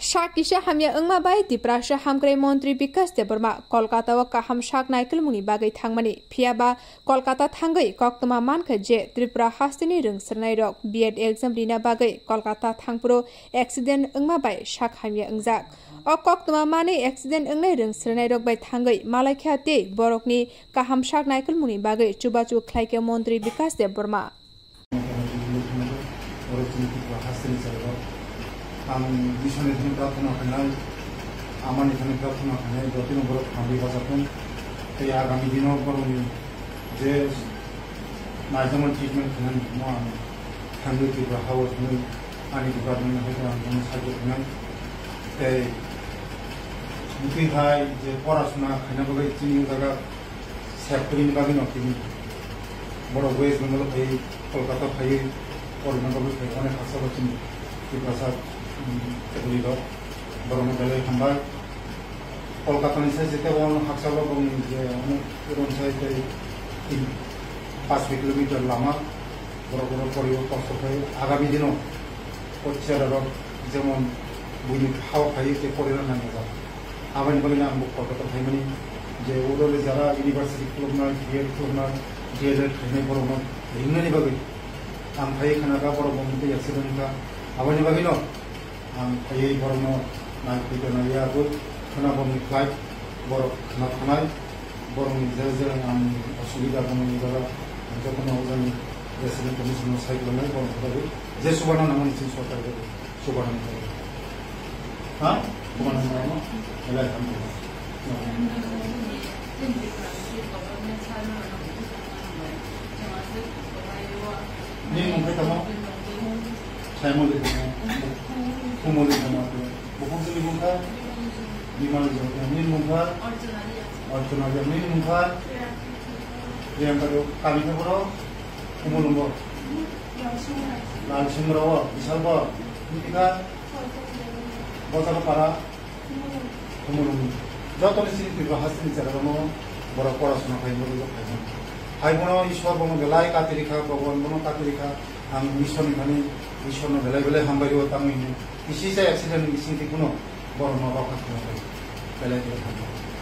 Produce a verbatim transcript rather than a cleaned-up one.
Sak kisa hamya wngma bai Tiprasa hamkrai montri Bikas Debbarma Kolkata o kaham sak naikolmungni bagwi thangmani, phiya ba Kolkata thangwi koktwma mankha je Tripura hasteni rwng srwnairok B Ed exam rina bagwi Kolkata thangphuru accident wngma bai sak hamya wngjak. O koktwma manwi accident wngnai rwng srwnairok bai thangwi malaikha tei borokni kaham sak naikolmungni bagwi chubachu khlaikha montri Bikas Debbarma. Oro chini Tripura hasteni chwrairok. Ang Iswrni thani prarthana khainai, amani thani prarthana khainai, jotino borok hamwi bachathung. Tei agami dino borokni je naijakmani treatment khainani mo ang thangwi Tripura hao thangwi ani department hai ang bono sakhe khainai. Tei bwtwi hai je porasuna khaina bagwi chini o jaga Sep kwrwini bagwino tini borok West Bengal phaiwi Kolkata phaiwi porina bagwi phai onek haksa bo chini Tiprasa, um, kwrwirok borokno belai hambai. Kolkatani side se tebo ono haksa bo bongni je onek ronsai tei tin, pash kilometer lama borok borok poriwo kosto khai agami dino o cherarok jemon buini hao phaiwi tei porina nangjak. Aboni bagwi ang bo Kolkata phaimani je oro le jara university khuluknai, B Ed khuluknai, D L Ed khainai borokno ringnani bagwi ang phaiwi khna kha borok bo mungtwi accident wngkha. Aboni bagwino ang phaiwi borokno nai khuita nai ya bo khna bomni khlai borok khna thanai borokni je je ang osubida tongmani jaga ang jotono ojani Resident Commissioner no sai kwlangnai borokni bagwi je subana nangmani chini sorkar bagwi. Subarnapur. Ha? Subarnapur. Elai hamdi. Ni mung khe tamo? Saimon de tamo. Kumon de tamo. Bukhuk ni mung kha? Bimal de tamo. Ni mung kha? Archana de. Ni mung kha? Priyanka de. Kami khe boro? Kumon bo. Lalsing Rao, Bisal bo, Dipika, Bojaro Para, Khumulwng. Joto ni sini Tripura hasteni chwrairokno borok porasona khai borok khai mano. Hai bono Ishwar bono belai katirikha, Bhagwan bono katirikha, ang Ishwar ni thani Ishwar no belai belai hambai rwo tamo hini. Kisi sa accident ni bising tikuno borok ma bapha khna khai belai belai hambai.